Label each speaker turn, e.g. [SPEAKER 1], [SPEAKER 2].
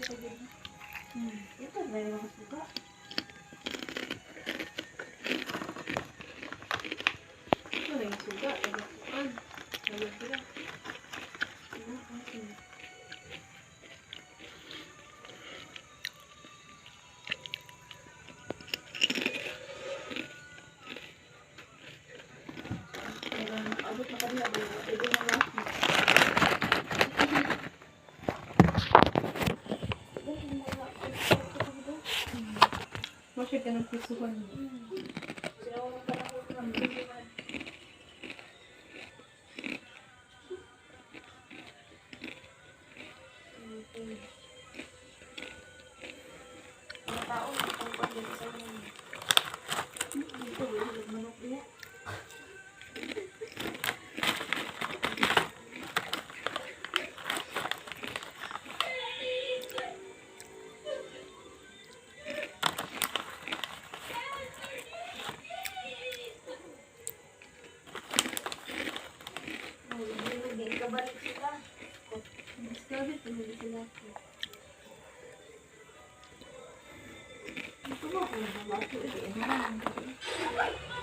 [SPEAKER 1] Sa gid. Ito ba yung mga suga?
[SPEAKER 2] Ito na yung suga. Tagakuan. Taga sila.
[SPEAKER 1] Abot na kami, abot. Ito na lang.
[SPEAKER 2] Masya ka ng pisuhan mo.
[SPEAKER 1] Mga tao, ang pagkain sa mga. Ito, wala manok niya. Hindi kabalik sila.
[SPEAKER 2] Discover pa nila sila.
[SPEAKER 1] Ito ba kung babato? Eh, ano?